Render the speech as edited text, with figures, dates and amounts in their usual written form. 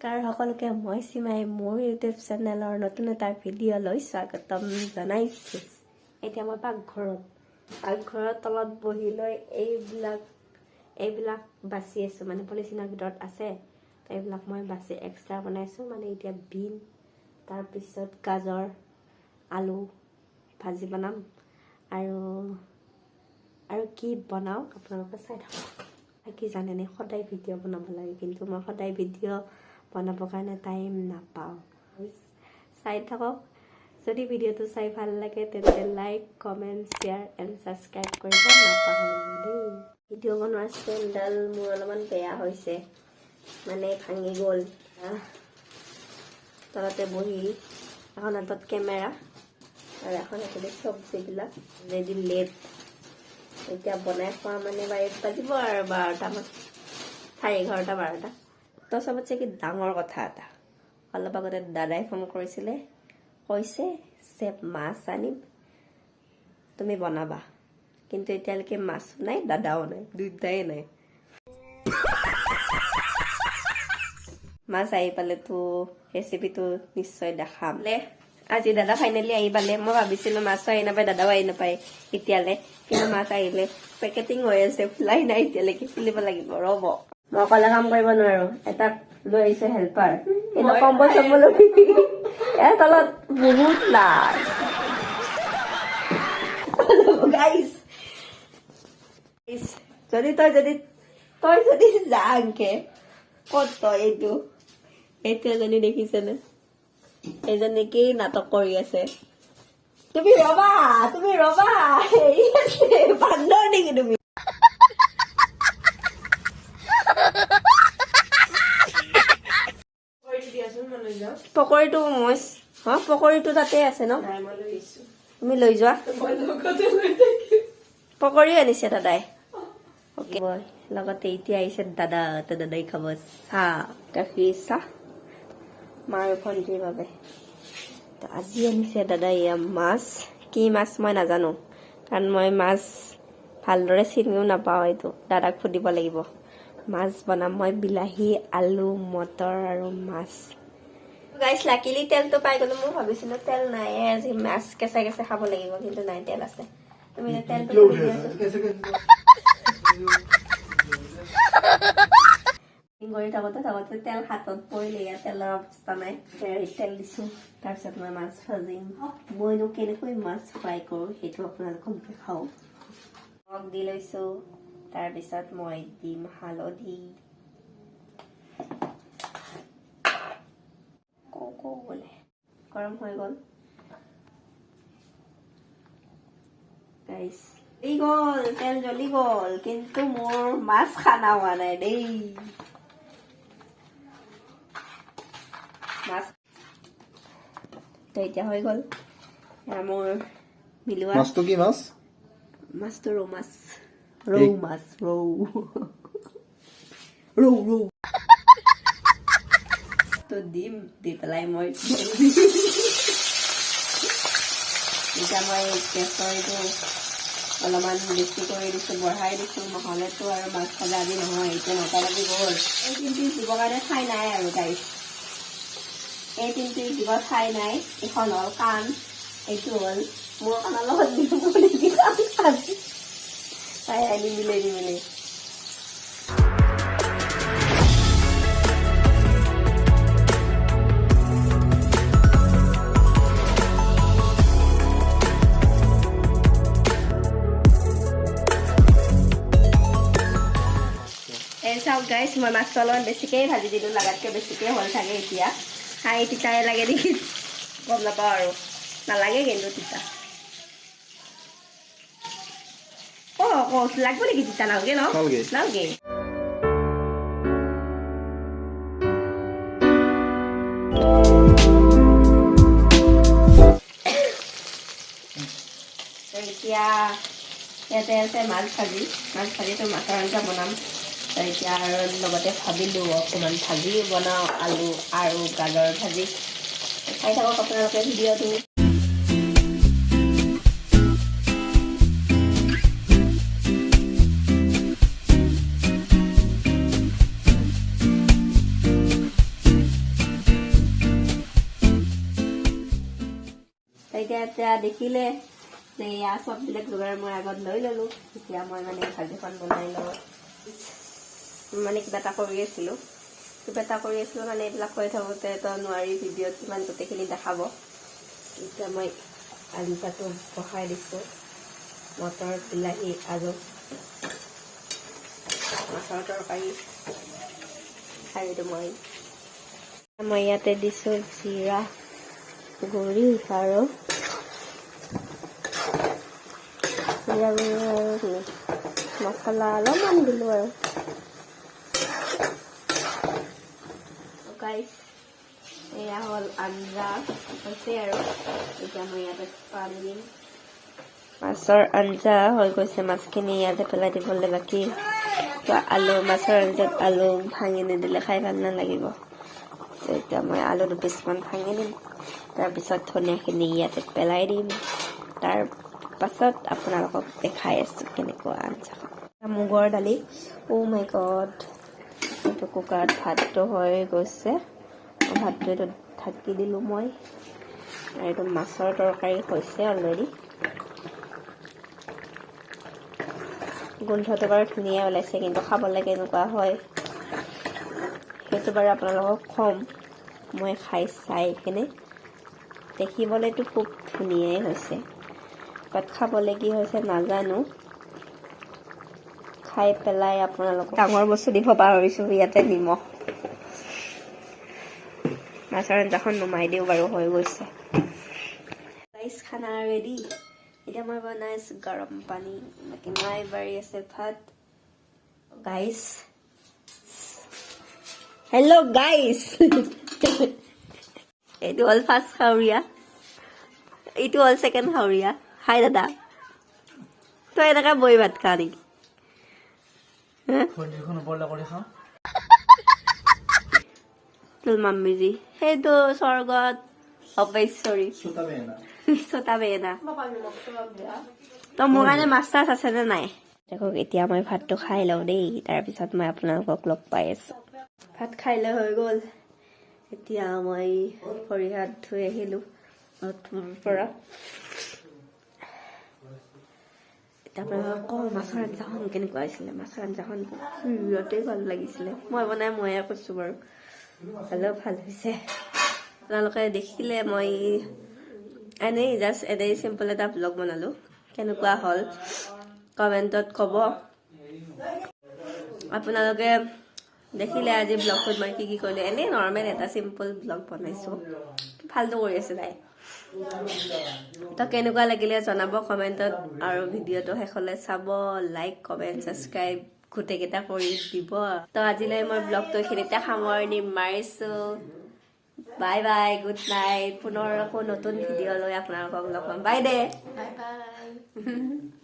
নমস্কাৰ সকলোকে, মই সীমাই মোৰ ইউটিউব চেনেলৰ নতুন এটা ভিডিঅ'লৈ স্বাগতম জনাইছোঁ। এতিয়া মই পাকঘৰৰ তলত বহি লৈ এইবিলাক এইবিলাক বাচি আছোঁ, মানে পলিথিনৰ ভিতৰত আছে। তো এইবিলাক মই বাচি এক্সট্ৰা বনাইছোঁ। মানে এতিয়া বিন, তাৰপিছত গাজৰ, আলু ভাজি বনাম আৰু আৰু কি বনাওঁ আপোনালোকে চাই থাকক। কি জানেনে, সদায় ভিডিঅ' বনাব লাগে, কিন্তু মই সদায় ভিডিঅ' বনাবৰ কাৰণে টাইম নাপাওঁ। চাই থাকক। যদি ভিডিঅ'টো চাই ভাল লাগে তেন্তে like, comment, share and subscribe কৰিব নাপাহৰিব দেই। ভিডিঅ' বনোৱাৰ ষ্টেণ্ডডাল মোৰ অলপমান বেয়া হৈছে, মানে ভাঙি গ'ল। তলতে বহি এখন হাতত কেমেৰা আৰু এখন হাততে চব্জিবিলাক ৰেডি লেট। এতিয়া বনাই খোৱা মানে বাৰীত বাজিব আৰু 12টামান, 11:30, 12টা। তো চবতছে কি ডাঙৰ কথা এটা, অলপ আগতে দাদাই ফোন কৰিছিলে, কৈছে যে মাছ আনিম, তুমি বনাবা। কিন্তু এতিয়ালৈকে মাছো নাই, দাদাও নাই, দুয়োটাই নাই। মাছ আহি পালেতো ৰেচিপিটো নিশ্চয় দেখাম। আজি দাদা ফাইনেলি আহি পালে। মই ভাবিছিলো মাছো আহি নাপায়, দাদাও আহি নাপায় এতিয়ালে, কিন্তু মাছ আহিলে। পেকেটিং হৈ আছে, খোলাই নাই এতিয়ালৈকে, খুলিব লাগিব ৰ'ব। মই অকলে কাম কৰিব নোৱাৰো, এটাক লৈ আহিছো হেল্পাৰ। কিন্তু কম্বল চম্বল ইয়াৰ তলত বহুত লাজ গাইছ। যদি তই যদি যা আংকে ক'ত তই এইটো এজনী দেখিছেনে? এইজনী কি নাটক কৰি আছে? তুমি ৰবা, তুমি ৰবা, হেৰি আছে, বান্দৰ নেকি তুমি? পকৰীটো মই হা, পকৰীটো তাতে আছে ন, তুমি লৈ যোৱা। পকৰীও আনিছে দাদাই। অ'কে, লগতে এতিয়া আহিছে দাদা। তো দাদাই খাব চাহ, গাখীৰ চাহ মা আৰু ভণ্টিৰ বাবে। তো আজি আনিছে দাদাই এয়া মাছ। কি মাছ মই নাজানো, কাৰণ মই মাছ ভালদৰে চিনিও নাপাওঁ। এইটো দাদাক সুধিব লাগিব। মাছ বনাম মই বিলাহী, আলু, মটৰ আৰু মাছ। গাইছ, লাকিলি তেলটো পাই গ'লো। মই ভাবিছিলো তেল নাই, আজি মাছ কেঁচা কেঁচা খাব লাগিব, কিন্তু নাই, তেল আছে। তুমি তেলটো খুলি দিয়াচোন। কৰি থাকোঁতে থাকোঁতে তেল হাতত পৰিলে, ইয়াত তেলৰ অৱস্থা নাই। কেৰাহীত তেল দিছোঁ, তাৰপিছত মই মাছ ভাজিম। মইনো কেনেকৈ মাছ ফ্ৰাই কৰোঁ সেইটো আপোনালোকক দেখাওঁ। নিমখ দি লৈছোঁ, তাৰপিছত মই দিম হালধি। কওঁ কওঁ বোলে গৰম হৈ গ'ল গাইছ, জ্বলি গ'ল তেল, জ্বলি গ'ল, কিন্তু মোৰ মাছ খানা হোৱা নাই দেই। মাছ তো এতিয়া হৈ গ'ল। এয়া মোৰ মিলোৱা। মাছটো কি মাছ? মাছটো ৰৌ মাছ, ৰৌ মাছ, ৰৌ ৰৌ ৰৌ। তো দিম, দি পেলাই মই এতিয়া মই গেছৰ এইটো অলপমান বেছি কৰি দিছোঁ, বঢ়াই দিছোঁ, নহ'লেতো আৰু মাছ ভজা আজি নহয়। এতিয়া 9টা বাজি গ'ল। এই 3 পিচ দিবৰ কাৰণে ঠাই নাই আৰু গাইছ, এই 3 পিচ দিব ঠাই নাই। এইখন হ'ল কাণ, এইটো হ'ল মোৰ কাণৰ লগত নিমিলে নেকি? কাণ কাণ তাই নিমিলে নিমিলে। এই চাওক গাইছ, মই মাছটো অলপমান বেছিকেই ভাজি দিলোঁ, লাগাতকৈ বেছিকেই হ'ল চাগে। এতিয়া খাই তিতাই লাগে নেকি গম নাপাওঁ আৰু, নালাগে কিন্তু তিতা। অ ক লাগব নেকি তিতা? নালাগে ন? নালাগে। নালাগে। তো এতিয়া ইয়াতে আছে মাছ ভাজি। মাছ ভাজিটো মাছৰ আঞ্জা বনাম। তো এতিয়া আৰু লগতে ভাবিলোঁ অকণমান ভাজি বনাওঁ, আলু আৰু গাজৰ ভাজি। চাই থাকক আপোনালোকে ভিডিঅ'টো। এতিয়া এতিয়া দেখিলে যে এয়া চববিলাক যোগাৰ মই আগত লৈ ল'লোঁ। এতিয়া মই মানে ভাজিখন বনাই লওঁ। মানে কিবা এটা কৰি আছিলোঁ, কিবা এটা কৰি আছিলোঁ। মানে এইবিলাক কৰি থাকোঁতে তো নোৱাৰি ভিডিঅ'ত ইমান গোটেইখিনি দেখাব। এতিয়া মই আঞ্জাটো বহাই দিছোঁ, মটৰ, বিলাহী আৰু মাছৰ তৰকাৰী। আৰু এইটো মই মই ইয়াতে দিছোঁ জিৰা গুড়ি আৰু জিৰা গুড়ি আৰু মছলা অলপমান দিলোঁ। আৰু গাইছ, এয়া হ'ল আঞ্জা হৈছে আৰু এতিয়া মই ইয়াতে পানী দিম। মাছৰ আঞ্জা হৈ গৈছে, মাছখিনি ইয়াতে পেলাই দিবলৈ বাকী। তো আলু, মাছৰ আঞ্জাত আলু ভাঙি নিদিলে খাই ভাল নালাগিব। তো এতিয়া মই আলু দুপিচমান ভাঙি দিম, তাৰপিছত ধনিয়াখিনি ইয়াতে পেলাই দিম। তাৰ পাছত আপোনালোকক দেখাই আছোঁ কেনেকুৱা আঞ্জাখন। মুগৰ দালি, অ' মাই গড! এইটো কুকাৰত ভাতটো হৈ গৈছে। ভাতটো এইটো ঢাকি দিলোঁ মই। আৰু এইটো মাছৰ তৰকাৰী হৈছে অলৰেডি। গোন্ধটো বাৰু ধুনীয়া ওলাইছে, কিন্তু খাবলৈ কেনেকুৱা হয় সেইটো বাৰু আপোনালোকক ক'ম মই খাই চাই কেনে। দেখিবলৈতো খুব ধুনীয়াই হৈছে, বাট খাবলৈ কি হৈছে নাজানো। খাই পেলাই আপোনালোকক। ডাঙৰ বস্তু দিব পাহৰিছোঁ ইয়াতে, নিমখ। মাছৰ আঞ্জাখন নুমাই দিওঁ বাৰু, হৈ গৈছে। গাইছ, খানা ৰেডি। এতিয়া মই বনাই আছোঁ গৰম পানী, বাকী মায়ে বাঢ়ি আছে ভাত। গাইছ, হেল্ল' গাইছ, এইটো হ'ল ফাৰ্ষ্ট খাৱৰীয়া, এইটো হ'ল ছেকেণ্ড খাৱৰীয়া। হাই দাদা, তই এনেকে বহি ভাত খা নেকি, হা? ভৰিখন ওপৰলৈ কৰি খাওঁ। তোৰ মাম্মীজি সেইটো স্বৰ্গত অপেশ্বৰী। চোতা বেঙেনা। চোতা বেঙেনা। তো মোৰ কাৰণে মাছ চাছ আছেনে নাই? দেখক, এতিয়া মই ভাতটো খাই লওঁ দেই, তাৰপিছত মই আপোনালোকক লগ পাই আছো। ভাত খাই লৈ হৈ গ'ল। এতিয়া মই ভৰি হাত ধুই আহিলোঁ বাথৰুমৰ পৰা। এতিয়া আপোনালোকক কওঁ মাছৰ আঞ্জাখন কেনেকুৱা হৈছিলে। মাছৰ আঞ্জাখন বিৰাটেই ভাল লাগিছিলে। মই বনাই ময়ে কৈছোঁ বাৰু, হ'লেও ভাল হৈছে। আপোনালোকে দেখিলে, মই এনেই জাষ্ট এনেই চিম্পল এটা ব্লগ বনালোঁ। কেনেকুৱা হ'ল কমেণ্টত ক'ব। আপোনালোকে দেখিলে আজি ব্লগটোত মই কি কি কৰিলোঁ। এনেই নৰ্মেল এটা চিম্পল ব্লগ বনাইছোঁ। ফাল্টু কৰি আছে তাই। তো কেনেকুৱা লাগিলে জনাব কমেণ্টত আৰু ভিডিঅ'টো শেষলৈ চাব, লাইক, কমেণ্ট, ছাবস্ক্ৰাইব গোটেইকেইটা কৰি দিব। তো আজিলৈ মই ব্লগটো এইখিনিতে সামৰণি মাৰিছোঁ। Bye bye, good night. পুনৰ আকৌ নতুন ভিডিঅ' লৈ আপোনালোকক লগ পাম। বাই দে। Bye bye.